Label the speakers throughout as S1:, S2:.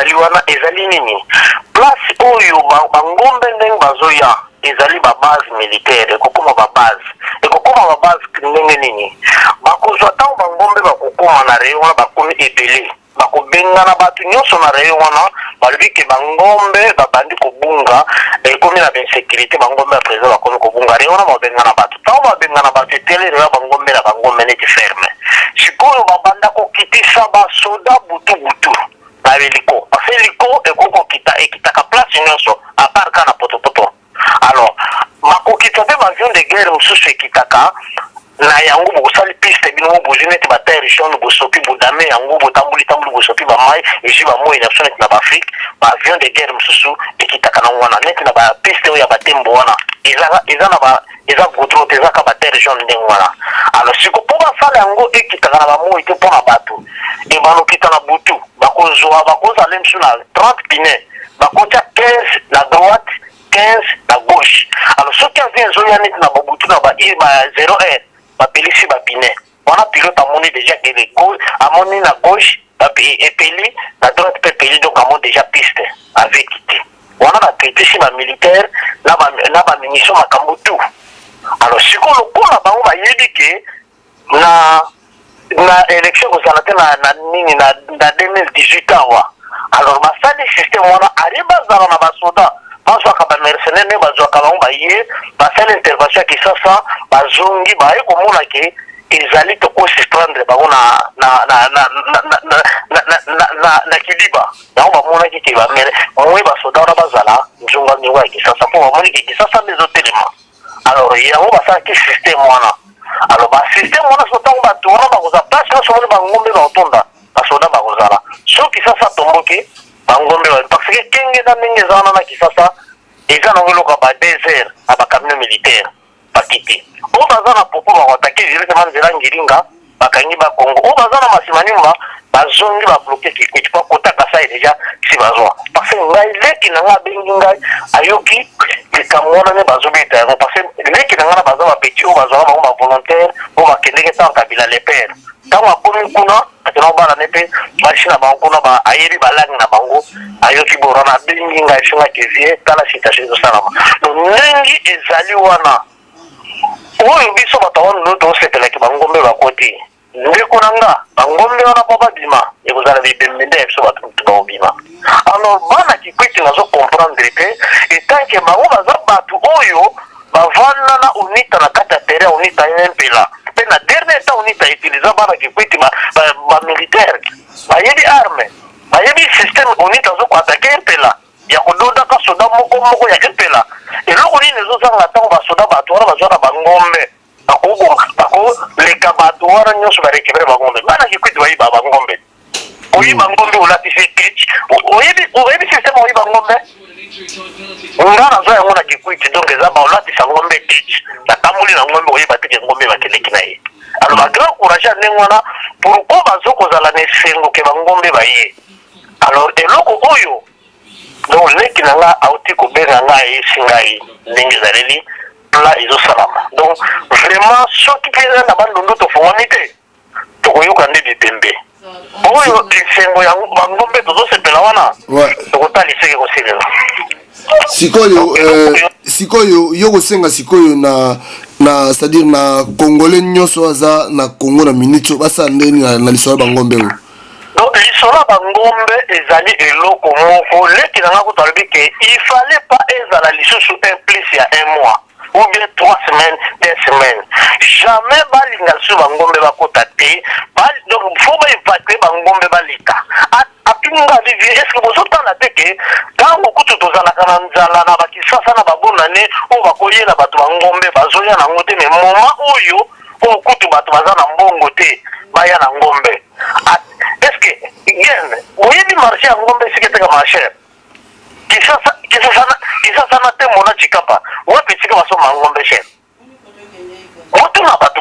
S1: Ezali wana, ezali nini? Place oyo bangombe ndenge bazoya, ezali babase militaire. Ekokóma babase, ekokóma babase ndenge nini? Bakozwa ntango bangombe bakokóma na rayon wana, bakomi ebele, bakobengana bato nyonso na rayon wana. Balobi ke bangombe babandi kobunga, ekomi na bainsécurité, bangombe ya président bakomi kobunga rayon wana. Babengana bato. Ntango babengana bato, etele rayon bangombe na bangombe neti ferme. Sikoyo babanda kokitisa basoda butu butu na hélico, parce que hélico ekoki kokita, ekitaka place nyonso à part kaka na potopoto. Alors bakokita mpe baavion de guerre mosusu ekitaka na yango. Bokosali piste, bino mo bozwi neti baterre jaune, bosopi, bodamer yango, botamboli tamboli, bosopi bamai, ezwi bamoi na biso neti na baAfrique. Baavion de guerre mosusu ekitaka nango wana, neti na bapiste oyo ya batembo wana, eza na ba eza goudron te, eza ka baterre jaune ndenge wana. Alors siko mpo basala yango ekitaka na bamoi te, mpo na bato ebanokita na butu, bakozwa, bakozala mosusu na 30 pneus, bakotia 15 na droite, 15 na gauche. Alors soki avion ezoya neti na babutu na ba 0 heure, bapelisi bapneus wana, pilote amoni déjà ke amoni na gauche epeli, na droite mpe epeli, donc amoni déjà piste avec te wana. Bakritisi bamilitaire na bamunition, makambo tout. Alors sikoyo lokola bango bayebi ke na élection kozala te na nini na 2018 awa, alors basali système wana ari bazala na basoda, bazwaka bamercenaire nde bazwaka bango, baye basali intervention ya Kisasa, bazongi, baye komona ke ezali tokosurprendre bango na kidiba. Yango bamonaki ke bamere moye basoda wana bazala nzunga nzunga ya Kisasa, mpo bamoni ke Kisasa nde ezotelema. Alors yango basalaki système wana. Alors basystème wana, so ntango bato wana bakozala place nyonso, moni bangombe bakotonda, basoda bakozala. So Kisasa tomboki, bangombe, parce que kenge na ndenge eza wana na Kisasa, eza nango eloko ya ba 2 heures na bacamion militaire bakiti. Oyo baza na popo bakoattaquer directement nzela Ngiringa, bakangi Bakongo. Oyo baza na Masimanimba bazongi, babloquer Kikwit mpo kota Kasai déjà si bazwa. Parce que ngai, leki na ngai abengi ngai, ayoki likambo wana nde bazobeta yango, parce que leki na ngai na baza bapetits oyo bazwaka bango bavolontaire oyo bakendeki ntango Kabila le père. Ntango akomi kuna, akenda kobala ne mpe basi na bango kuna, ayebi balangi na bango, ayoki borana, abengi ngai, esengaki vie, tala situation ezosalama. Donc ndenge ezali wana oyo, biso bato wana tosepelaki bangombe bakoti. Ndeko na nga, bangombe wana mpo babima, ekozala bibembe nde ya biso bato mutu bakobima. Alors bana Kikwiti nazocomprendre te, etanke bango baza bato oyo bavanda na UNITA na kati ya terrain, UNITA ye mpela mpe na dernier temps UNITA utiliser bana Kikwiti bamilitaire, bayebi arme, bayebi système UNITA azokoattaquer mpela ya kododaka soda moko moko ya mpela. Eloko nini ezozanga ntango basoda bato wana bazwa na bangombe, bakoleka bato wana nyonso, barécupérer bangombe? Bana Kikwiti bayiba bangombe. Oyiba ngombe, olatisi ketch, oyebi système oyiba ngombe. Nga nazwa yango na Kikwiti, donc eza baolatisa ngombe ketch, natamboli na ngombe, oyeba teke ngombe bakendeki na ye. Alors bagrand courage ya ndenge wana, pourquoi bazokozala na esengo ke bangombe baye? Alors eloko oyo, donc leki na nga auti kobenga ngai, ayesi ngai ndenge ezaleli plan ezosalama. Donc vraiment, soki mpe eza na Bandundu tofungwami te, tokoyoka nde bibembe oyo esengo yango bangombe tozosepela wana, tokotala eseke koselela.
S2: Sikoyo, sikoyo yo kosenga sikoyo na c'est-à-dire na Congolais nyonso aza na Congo na minute oyo, basala ndeni na lisolo ya bangombe oyo?
S1: Donc lisolo ya bangombe ezali eloko moko. Leki na nga kutu alobi ke il fallait pas ezala lisusu un plus ya un mois ou bien 3 semaines, 2 semaines, jamais balinga lisusu bangombe bakota te. Donc faut baévacuer bangombe baleka. Atuni nga Olivier, est ce que bozotala te ke ntango kutu tozalaka na nzala na bakisasa na babonane oyo bakoyela bato bangombe, bazoya nango te? Mais moment oyo kutu bato baza na mbongo te, baya na ngombe. Est ce que gen oyebi marché ya ngombe esika eteka marché Kisasa na Tembo na Chikapa, wapi esika basomba ngombe cher? Otuna bato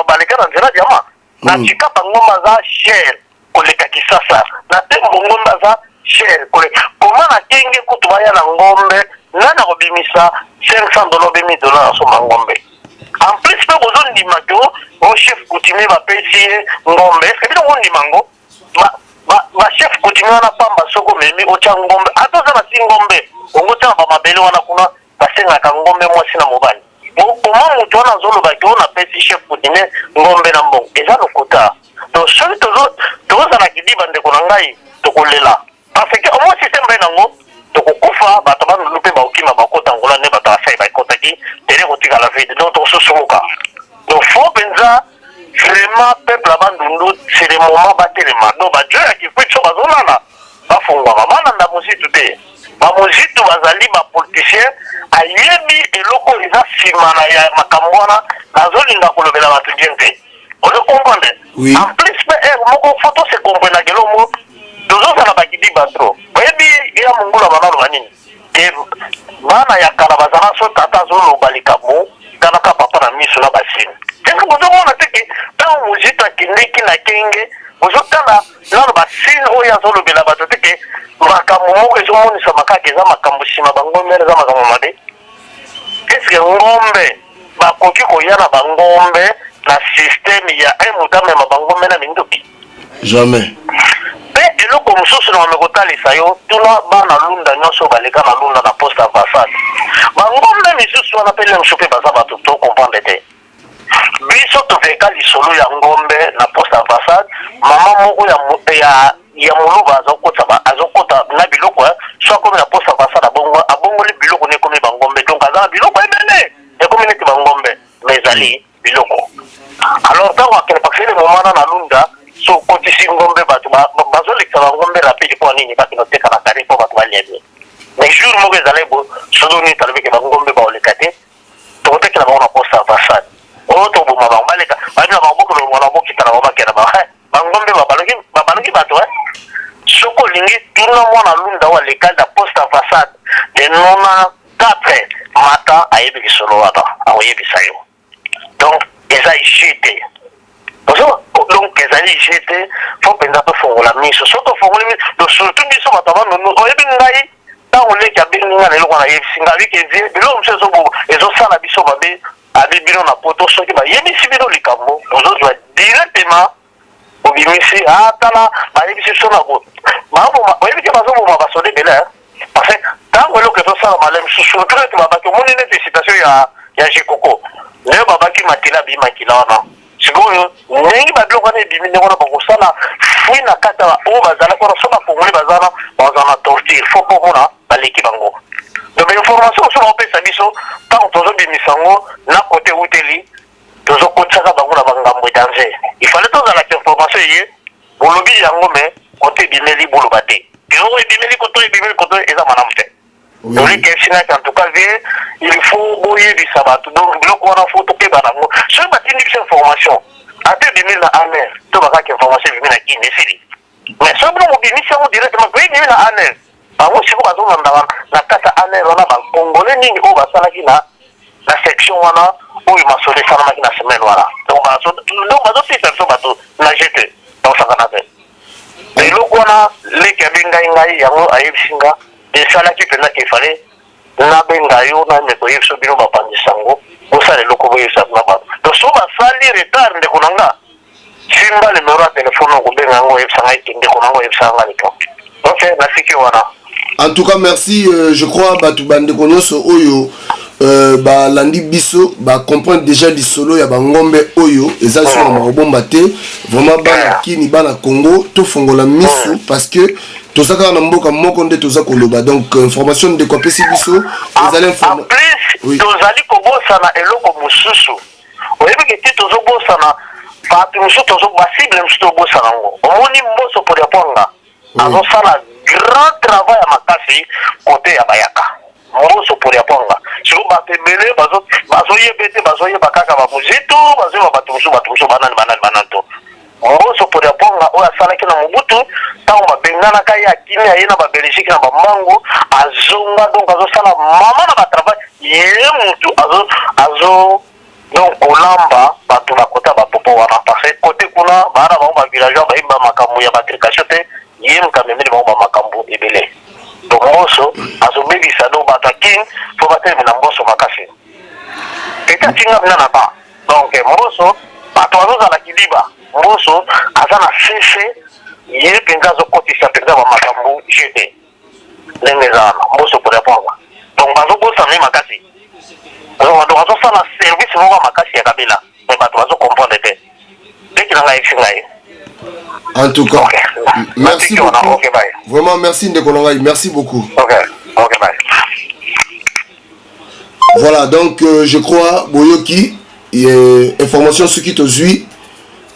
S1: baleka na nzela diama na Chikapa, ngombe aza cher koleka Kisasa. Na Tembo ngombe aza cher koleka. Koma na kenge kutu baya na ngombe, nani akobimisa 500 $, 1000 $ asomba ngombe? En plus mpe bozondima ke o chef coutumier bapesi ye ngombe. Est-ce bino bondima ngo? Ba ba chef coutumier wana pamba soki omemi otia ngombe ata oza na si ngombe ongo otia na ba mabele wana kuna basengaka ngombe mwasi na mobali bon comment mutu wana azoloba ke oyo napesi chef coutumier ngombe na mbongo eza lokuta donc soki tozo tozala kidiba ndeko na ngai tokolela parce que omoni système baye nango tokokufa bato bandundu mpe bakokima bakota Angola nde bato ya Kasai bakotaki terrain ekotikala vide donc tokosusumuka donc faut mpenza Vraiment peuple ya bandundu c'est le moment batelema donc ba djo ya kikwit so bazolala bafongwama balanda muzitu te ba muzitu bazali ba politicien ayebi eloko oyo eza sima na ya makambo wana nazolinga kolobela bato bien te ozo comprendre
S2: oui.
S1: En plus pe heure moko faut to se comprenaka eloko moko tozozala bakidiba trop oyebi ya mongula banaloba nini Te bana ya kala bazala so tata azoloba likambo talaka papa na miso na basini eske bozomona te ke ntango mozito akendeki na kenge bozotala nano basine oyo azolobela bato te ke makambo moko ezomonisama kaka eza makambo nsima bangombe wana eza makambo mabe eske ngombe bakoki koya na bangombe na systeme ya un moto amema bangombe na minduki
S2: Jamais.
S1: Pe eloko mosusu na mame kotalisa yo, tuna bana Lunda nyonso oyo baleka na Lunda na poste ambassade. Ba ngombe misusu wana pe lelo mosusu pe baza bato to comprendre te. Biso toveka lisolo ya ngombe na poste ambassade, mama moko ya ya ya muluba azokota ba azokota na biloko so akomi na poste ambassade abongo abongoli biloko ne ekomi ba ngombe donc aza na biloko ebele ekomi neti ba ngombe mais ezali biloko alors ntango akende parce que le moment wana na lunda so okotisi ngombe bato bazolekisa bangombe rapide mpo nini bakende oteka na kare mpo bato balia bien mais jour moko ezalaki bo soki nini talobiki bangombe baoleka te tokotekela bango na poste ambassade oyo toboma bango baleka babi na bango bokolongwa na bokita na bango bakenda bango bangombe babaluki bato soki olingi tuna mwana lunda oyo aleka na poste ambassade de nona 4 mata ayebi lisolo wana akoyebisa yo donc eza jeu te ozo donc ezali jeu te fo mpenza tofongola miso so tofongoli miso donc surtout biso bato ya bandundu oyebi ngai ntango leki abengi ngai na eloko nayebisi ngai abiki evie biloko mosusu ezosala biso mabe abi bino na poto soki bayebisi bino likambo bozozwa directement Obimisi ah tala bayebisi biso na boye baboma oyebi te bazoboma basoda ebele hein parce que ntango eloko ezosalama le mosusu surtout neti babaki omoni neti citation ya ya jekoko ndenge babaki makila abimi makila wana sikoyo ndenge babiloko wana ebimi ndenge wana bakosala fui na kati ya oyo bazalaki wana so bakongoli baza wana bazala na torture fo mpo omona baleki bango donc information mosusu baopesa biso ntango tozobimisa yango na kote euteli Tozo kotisaka bango na ba ngambo danger. Il fallait tozala ki information eye bolobi yango mais kote ebimeli boloba te. Biloko ebimeli koto ebimeli koto eza malamu te. Toli kesinaki en tout cas vieux il faut boyebisa bato donc biloko wana faut tokeba nango. Soki batindi biso information ata ebimi na ANR to bakaki information ebimi na kin esili. Mais soki bino bobimisi yango directement po ebimi na ANR bango sikoyo bazolanda na kati ya ANR wana ba congolais nini oyo basalaki na na section wana oyo masolo esalamaki na semaine wana donc donc bazopesa biso bato na jeu te bakosakana te eloko wana leki abengai ngai yango ayebisi nga esalaki mpenza ke fale nabenga yo na koyebisa bino bapanzi sango bosala eloko boyebisa na bato donc so basali retard ndeko na nga Simba numero ya telephone okobenga yango oyebisa ngai ke ndeko na ngai oyebisa nga likambo. Ok, nasiki wana.
S2: En tout cas, merci. Je crois bato bandeko nyonso oyo balandi biso ba comprendre déjà lisolo ya bangombe oyo eza sur na makobomba te. Vraiment bana Kini, bana Congo, tofongola misu parce que toza kaka na mboka moko nde toza koloba. Donc information ndeko apesi biso ezali
S1: En plus,
S2: oui.
S1: Tozali kobosana eloko mosusu. Oyebi ke ti tozobosana bato mosusu tozo ba cible mosusu tobosana yango. Omoni Mboso Podia Pwanga azosala grand travail ya makasi kote ya bayaka. Mboso Podia Pwanga sikoyo bato ebele bazo bazoyeba ete bazoyeba kaka ba Muzitu, bazoyeba bato mosusu bato mosusu banani banani banani to Mboso Podia Pwanga oyo asalaki na Mobutu ntango babenganaka ye akimi aye na ba Belgique na ba mbangu azonga donc azosala mama na ba travail ye mutu azo azo donc kolamba bato na kota ba popo wana parce que kote kuna baa na bango ba villageois bayebi ba makambo ya ba trication te ye moto amemeli bango ba makambo ebele donc Mboso azobebisa donc bato ya Kin fo batelemela Mboso makasi ete atinga bina na ba donc Mboso bato. Bato bazozala kidiba, Mboso aza na sese, ye mpenza azokotisa mpenza bamakambo jeu te ndenge eza wana. Mboso pour répondre, donc bazobosana ye makasi, donc azosala service moko ya makasi ya Kabila, mais bato bazocomprendre te. Leki na ngai esi ngai.
S2: En tout cas,
S1: Ok.
S2: Merci
S1: Merci wana.
S2: Beaucoup.
S1: Ok, bye.
S2: Vraiment, merci ndeko na ngai, merci beaucoup.
S1: Ok, bye.
S2: Voilà, donc je crois boyoki information. Soki tozwi,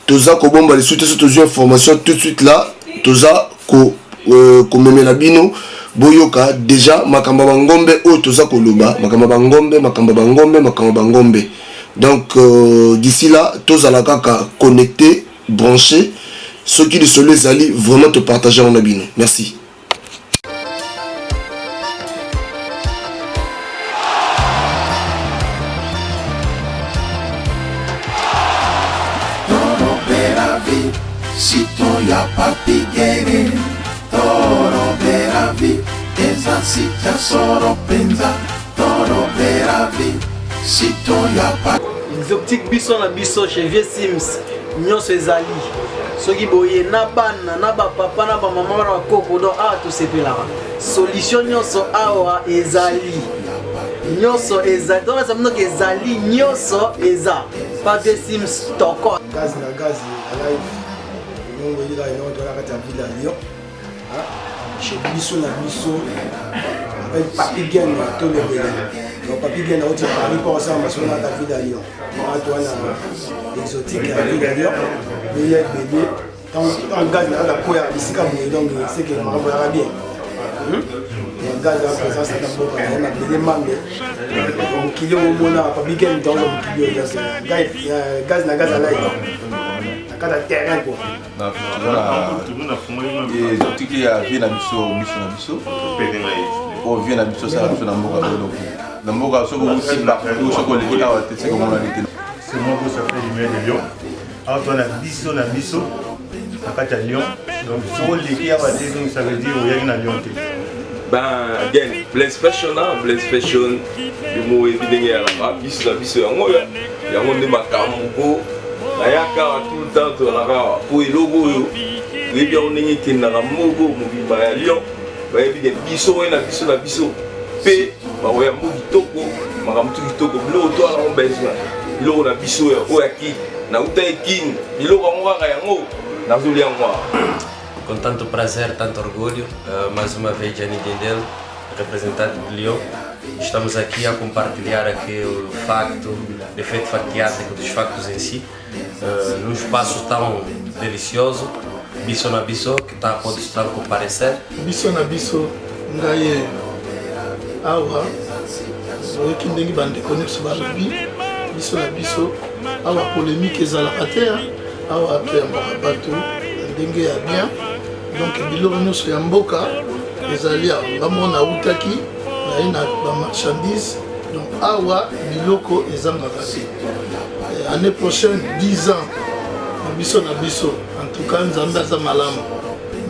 S2: toza kobomba lisusu te. So tozwi information tout de suite là, toza ko komemela bino. Boyoka déjà makambo ya bangombe oyo toza koloba, makambo ya bangombe, makambo ya bangombe, makambo ya bangombe. Donc d'ici là, tozala kaka connecté, branché. Soki lisolo ezali, vraiment topartage yango na bino. Merci.
S3: Tolobela vie, sito ya Papi Gene. Tolobela vie, eza site ya solo mpenza. Tolobela vie, sito ya Papi.
S4: Exotique, biso na biso chez Vieux Sims, nyonso ezali. Soki boye na bana, na bapapa, na bamama, na bakoko, donc awa tosepelaka. Solution nyonso awa ezali, nyonso ezali. Donc eza mnoki, ezali nyonso, eza pa Vieux Sims toko.
S5: Gaz na gaz ya live elongo elika elongo, toza na kati ya ville ya Lyon, chez biso na biso avec Papi Gen. Tolobela, donc Papi Gen auti Paris mpo kosala masolo na kati ya ville ya Lyon. Wana towana exotique ya ville ya Lyon, eya ebele. Ntango gaz na kaka koya bisika boye, donc c'est que makambo yaka bien. Gaz ya présence na mboka na ye, mabele mambe, mokili oyo omona Papi Gen ntango mokili oyo. Donc gaz na gaz alai na kati ya terrain quoi.
S6: Exotique ya vie na biso, biso na biso, oyo vie na biso osala biso na mboka oyo. Donc na mboka, soki outi partout, soki oleki awa te, soki omonani te.
S7: C'est moi, Boss Affaire Lumière de Lyon. Awa toza na biso na biso na kati ya Lyon. Donc soki oleki awa te, donc ça veut dire oyaki na Lyon te.
S8: Ben, again, Blaise Fashion, hein, Blaise Fashion, bimo oyebi ndenge yalaka biso na biso, yango oyo, yango nde makambo po nayaka awa tout le temps. Tozalaka awa po eloko oyo toyebi yango ndenge ekendaka moko mobimba ya Lyon. Bayebi ke biso oyo na biso na biso mpe bakoya mbo kitoko, makambo tu kitoko, biloko to wana ngo besoin, biloko na biso oyo oyo ya Kini, nauta ekini, biloko yango kaka yango nazolia yango awa.
S9: Com tanto prazer, tanto orgulho, mais uma vez Gianni Dendel, representante de Lyon. Estamos aqui a compartilhar aqui o facto, efeito factiático dos factos em si, num espaço tão delicioso, Biso na Biso, que tá, pode estar a comparecer.
S10: Biso na biso, ngai awa oyoki ndenge bandeko nyonso balobi. Biso na biso awa, polémique ezalaka te. Awa toyambaka bato na ndenge ya bien. Donc biloko nyonso ya mboka ezali awa. Nga moko nautaki naye na bamarchandise. Donc awa biloko ezangaka te. Année prochaine 10 ans na biso na biso. En tout cas, Nzambe aza malamu,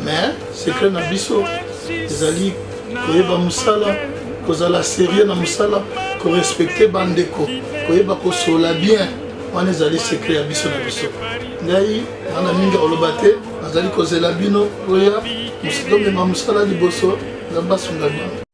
S10: mais secret na biso ezali koyeba mosala, kozala sérieux na mosala, korespecte bandeko, koyeba kosola bien. Wana ezali secret ya biso na biso. Ngai nana mingi koloba te, nazali kozela bino oya tomema mosala liboso. Nzambe asunga bino.